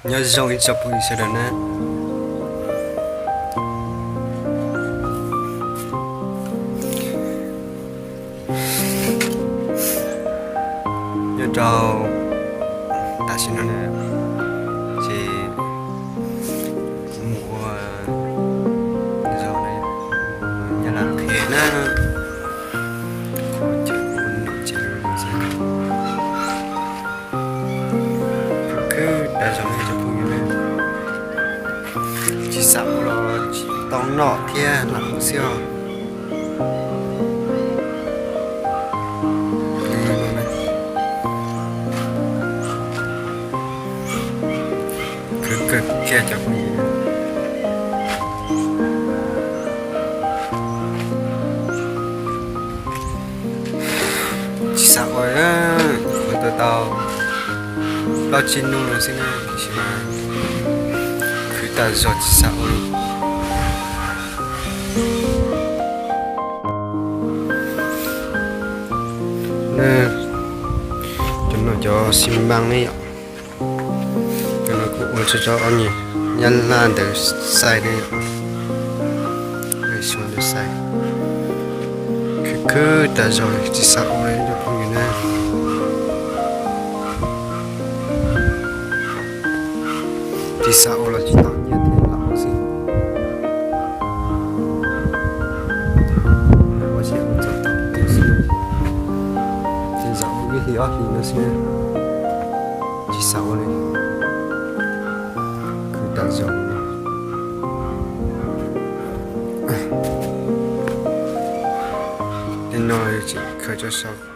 Nyob zoo ib tsoom phooj ywg sawv daws na. Nyob rau tam sim no na, ces kuv mus ua zog na, Nyab Laj qhia na, qhov chaw ua num ces khwb tas zog na cov phooj ywg na. Tsis xav ua los tsis tau noj thiab lam ua xwb os. Khwv kawg kiag cov phooj ywg. Tsis xav ua, ua tau tau plaub tsib hnub no xwb na, tiam sis mas khwv tas zog tsis xav ua li. Cov no cov xi mas ne yom. Cov no kuv ua tso rau ob niag Nyab Laj ntawd xais ne yom. Suav ntawd xais. Khwv khwb tas zog tsis xav ua li cov phooj ywg na. Tsis xav ua los tsis tau nyiaj thiab lam ua xwb. Ua xyem ua txog thaum twg xwb, tsis xav ua ib hlis ob hlis no xwb, tsis xav ua li. Khwv tas zog. Tej no tseem khaws tso sau.